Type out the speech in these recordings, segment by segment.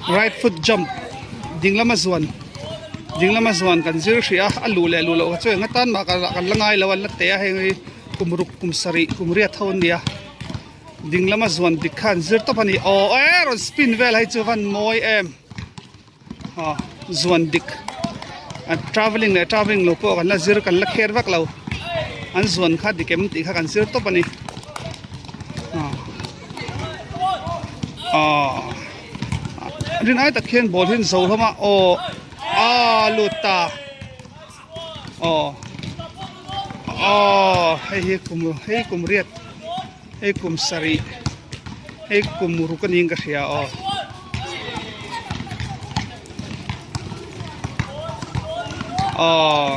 Right foot jump ding lama zuan ding lama zuan kan zir hrih a a luh leh luh loh kha chu eng atan mah kan la ngai lo a an la teh a heng hi kum ruk kum sarih kum riat ho an ni a ding lama zuan dik kha an zir tawp a ni aw e rawn spin vel hei chu a van mawi em. Aw zuan dik a travelling leh travelling lo pawh kan la zir kan la kher vak lo an zuan kha dik em tih kha kan zir tawp a ni aw aw rin ai tak hian ball hi an zo hlawm a aw a lut ta aw aw hei hi kum hei kum riat hei kum sarih hei kum ruk a niin ka hria aw. Aw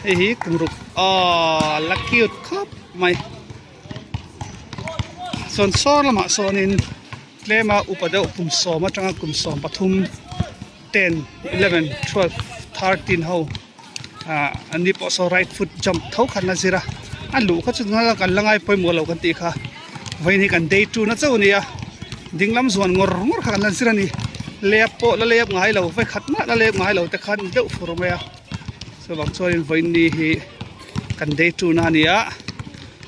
hei hi kum ruk aw la cute khawp mai chuan sawn lamah sawnin tlema upa deuh kum sawm atanga kum 13 10 11 12 13 ho ah an ni pawh saw right foot jump tho khan a zir a a luh kha chu tunah kan la ngai pawimawh lo kan tih kha vawiin hi kan day two na chauh a ni a dinglam zuan ngawr ngawr kha kan la zir a ni lep pawh la lep ngai lo vawikhat mah la lep ngai lo te khan deuh fur mai a chuvang chuanin vawiin ni hi kan day two na a ni a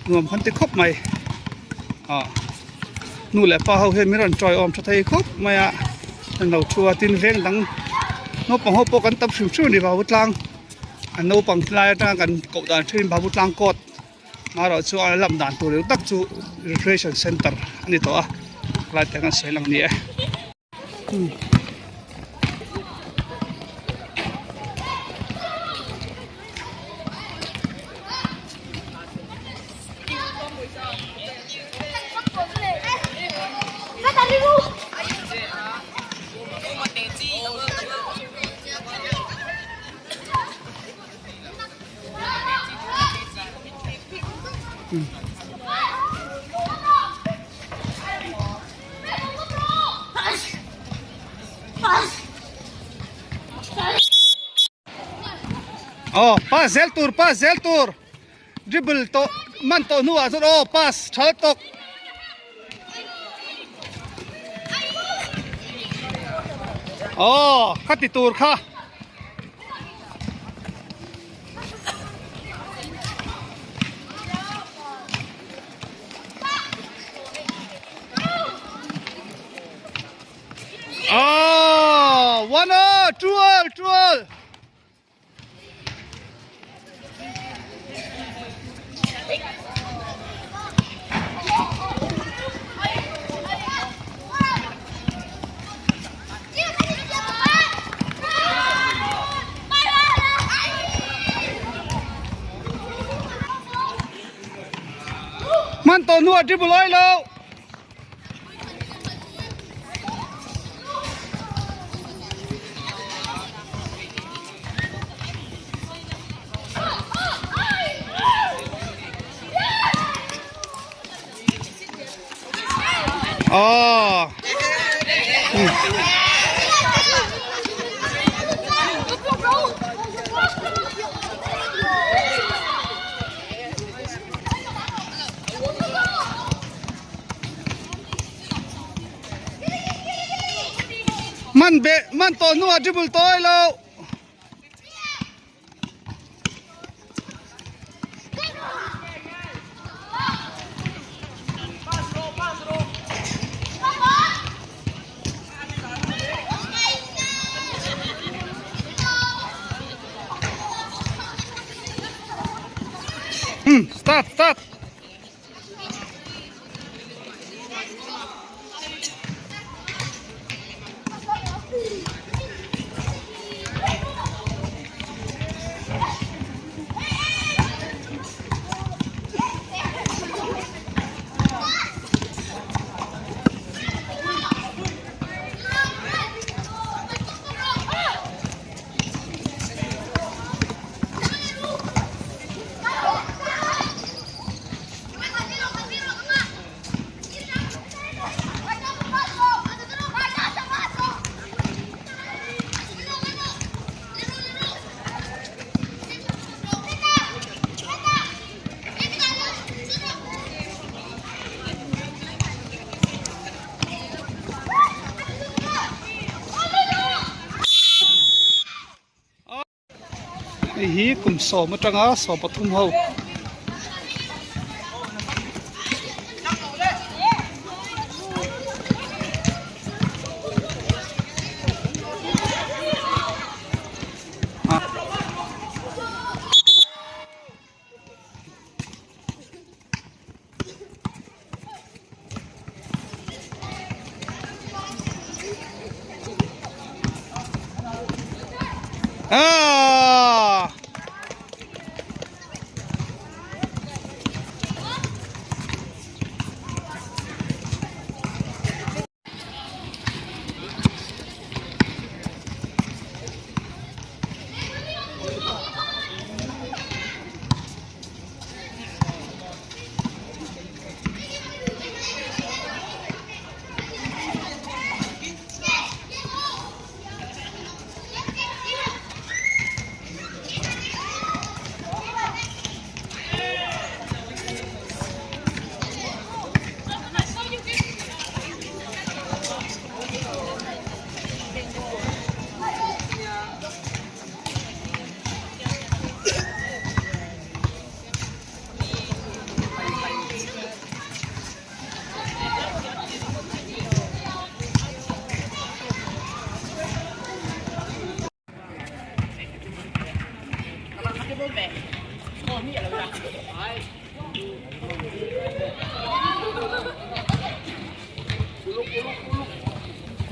nuam khan ti khawp mai ah nu leh pa ho hian min rawn tawiawm tha thei khawp mai a an lo thu a tin veng dang naupang ho pawh kan tam hrim hrim a ni babu tlang an naupang lai atanga kan koh dan thin babu tlang court marawh chu a lam dan tur tak chu recreation center a ni tawh a helai te hian an sawi lang a ni e. Aw pass zel tur pass zel tur dribble tawh man tawh hnuah chuan aw pass tha tawk. Aw kha ti tur kha. Oh, one all, two all, two all. Man tawh hnuah dribble awi lo. Oh. Man be man tawh hnuah dribble tawi lo. Start start. Hei hi kum sawm atanga 13 ho Ah!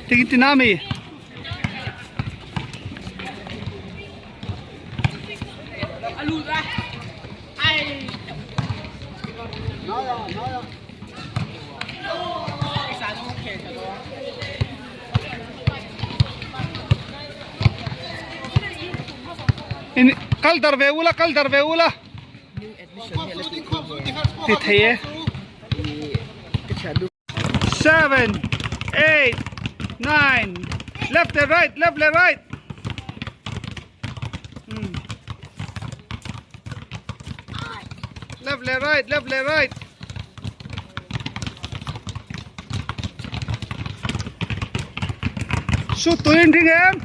Tingin tinami. In kal dar ve ula kal dar ve ula ti thei e 7 8 9 left and right left and right hmm. Left left right left left right Shoot turin ring em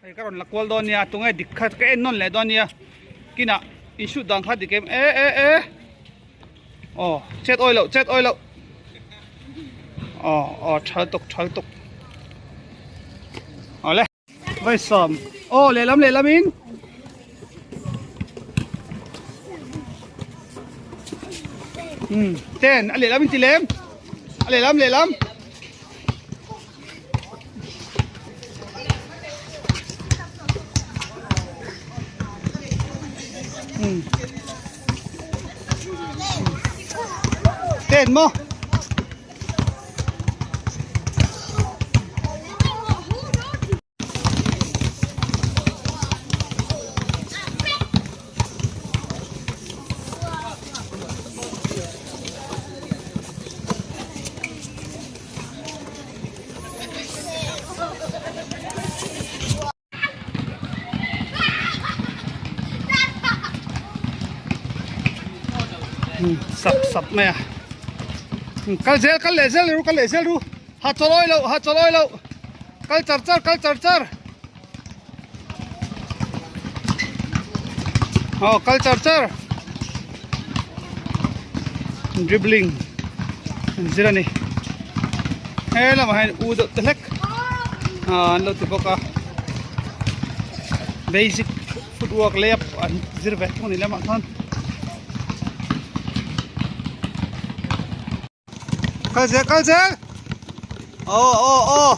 Hei ka rawn la kual dawn nia tunge dik kha ka en nawn leh dawn nia kinah in shoot dan kha dik em e e e aw chet awi loh chet awi loh aw aw thal tuk thal tuk awle vai sawm aw lehlam lehlam in um ten a lehlam in ti lem a lehlam lehlam. Ten maw? Sap sap mai a kal zel kal leh zel ru kal leh zel ru ha chawlawi loh ha chawlawi loh kal char char kal char char aw kal char char dribbling an zir a ni he lamah hian u deuh te hlek ah an lo ti bawk a basic. Footwork layup an zir ve thung a ni lamah khan. Kal zel kal zel aw aw aw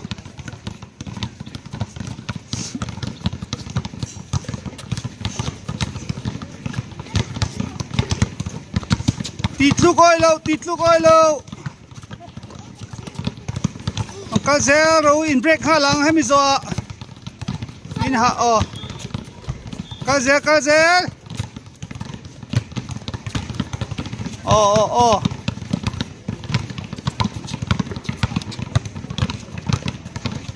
Ti tluk awi lo ti tluk awi lo An kal zel ro in break nghal ang hemi zawh ah in hah aw Kal zel kal zel. Aw aw aw.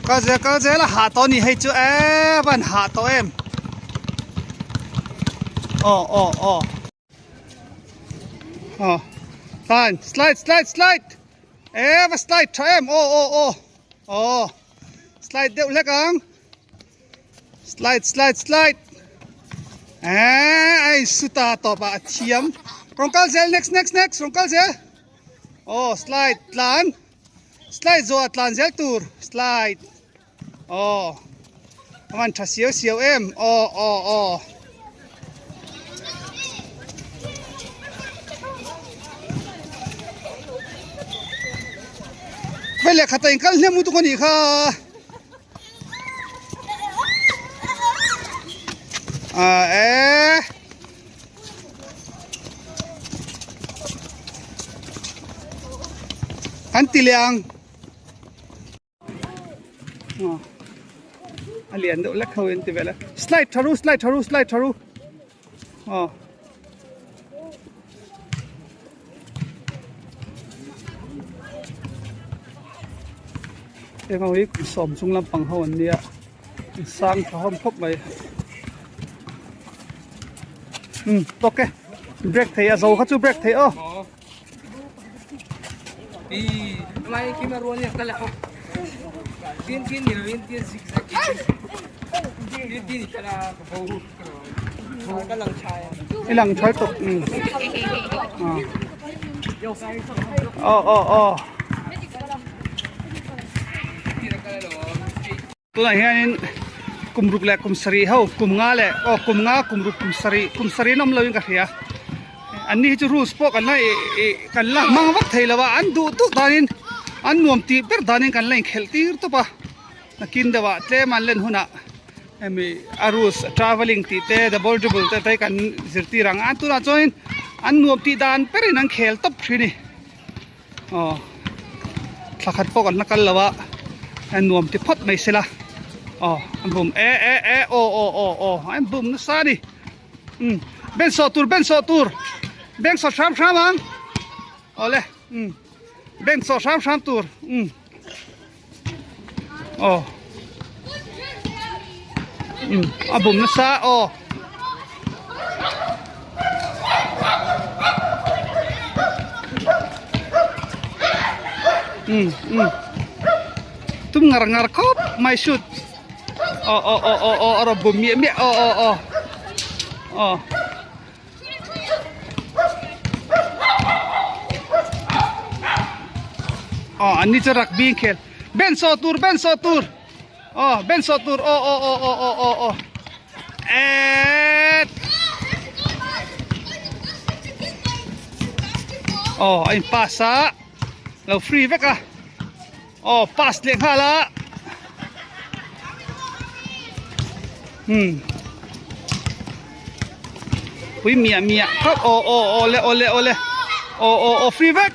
Kal zel kal zel a hah tawh a ni hei chu e van hah tawh em. Aw aw aw. Aw fine slide slide slide e va slide tha em aw aw aw aw slide deuh hlek ang. Slide slide slide eh ai suta tawp ah a thiam rawn kal zel next next next rawn kal zel aw slide tlan slide zawh ah tlan zel tur slide aw a van tha siau siau em aw aw aw. Hei lehkha ta inkal hnem lutuk a nih kha. Ah eh. An ti leh ang. A lian deuh lek ho in ti vel a. Slide tha ru, slide tha ru, slide tha ru. Aw. Heng ho hi kum sawm chung lampang ho an nia an sang tha hawm khawp mai um tawk e break thei a zo kha chu break thei aw I lang tha tawp um aw aw aw Tunah hianin kum ruk leh kum sarih ho kum nga leh aw kum nga kum ruk kum sarih kum sarih an awm loin ka hria an ni hi chu rules pawh kan la ih ih kan la hmang vak thei lo a an duh duh danin an nuam tih ber danin kan la inkhelh tir tawp a nakin deuhah tlem an len hunah hemi a rules travelling tih te double dribble te te kan zirtir ang a tunah chuanin an nuam tih dan berin an khel tawp thin a ni. Aw thla khat pawh kan la kal lo a a nuam ti phawt mai sela aw an bum e e e aw aw aw aw a in bum nasa a ni umm ben sawh tur ben sawh tur beng sawh hram hram ang awle umm beng sawh hram hram tur umm aw umm a bum nasa aw. Umm umm tum ngar ngar khawp mai shoot aw aw aw aw aw a rawn bum miah miah aw aw aw aw. Aw an ni chu rugby an khel ben sawh tur ben sawh tur aw ben sawh tur aw aw aw aw aw aw aw et aw a in pass a lo free vek a aw pass leh nghal a umm pui miah miah khauh aw aw aw le aw le aw le aw aw aw free vek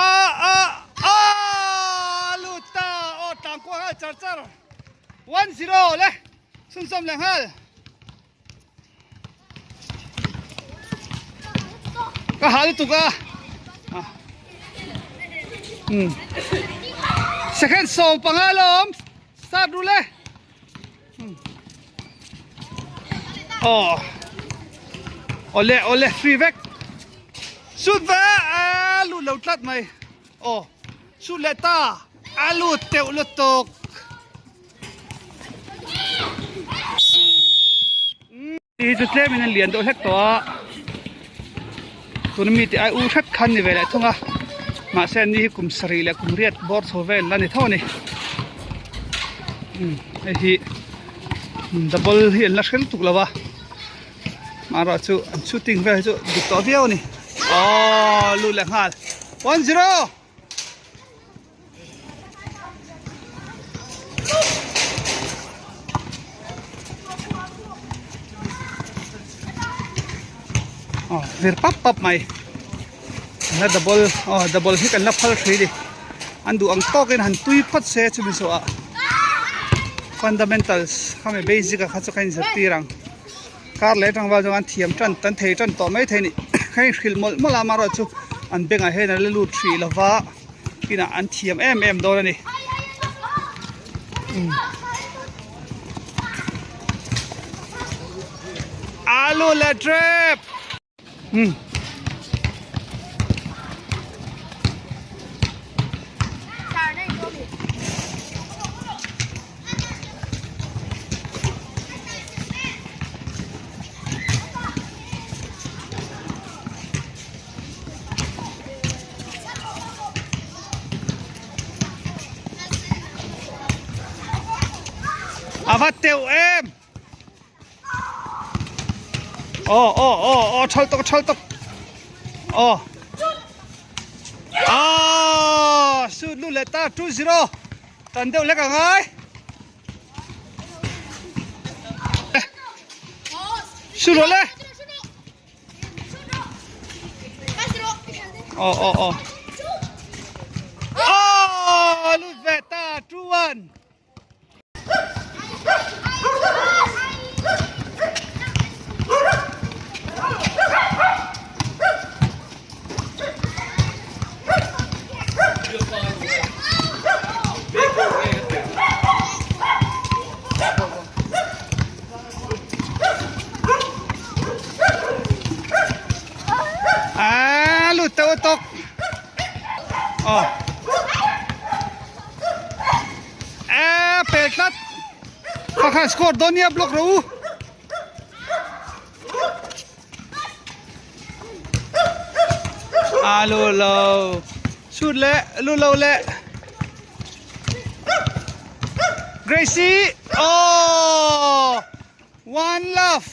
a a a lut ta aw tlang kual nghal char char 1-0 le chhunzawm leh nghal. Ka ha lutuk a. Hmm. Second sawm panga lawm. Start ru le. Hmm. Oh. Ole ole free vek. Shoot va a lut lo tlat mai. Oh. Shoot leh ta. A lut teuh lutuk. Hi chu tlem in an lian deuh hlek tawh a tuna mi te ai u hret khan ni ve leh thung a mahse an ni hi kum sarih leh kum riat bawr chho vel la ni tho a ni hei hi double hi an la hre lutuk lo a. Marawh chu an shooting vel hi chu dik tawh viau a ni. Aww lut leh nghal 1-0. Aw vir pap pap mai an la double aw double hi kan la phal hrih a ni an duh ang tawkin han tui phawt se chumi zawhah fundamentals khami basic ah kha chu ka inzirtir ang. Kar leh atang val chuan an thiam tan tan thei tan tawh mai thei a ni hei hrilh mawlh mawlh a amaherawhchu chu an bengah hian a la lut hrih lova inah an thiam em em dawn a ni alu leh trep. A va teuh em! Aw aw aw aw thal tuk thal tuk aw ah shoot lu leh ta 2-0 tan deuh lek angai shoot rawh le aw aw aw aw lut ve ta 2-1 Ah, lut teuh a tawk. Aw. Eee pel tlat pakhat score dawn nia block rawh u a lu lo shoot leh lu lo leh Gracie oh one love.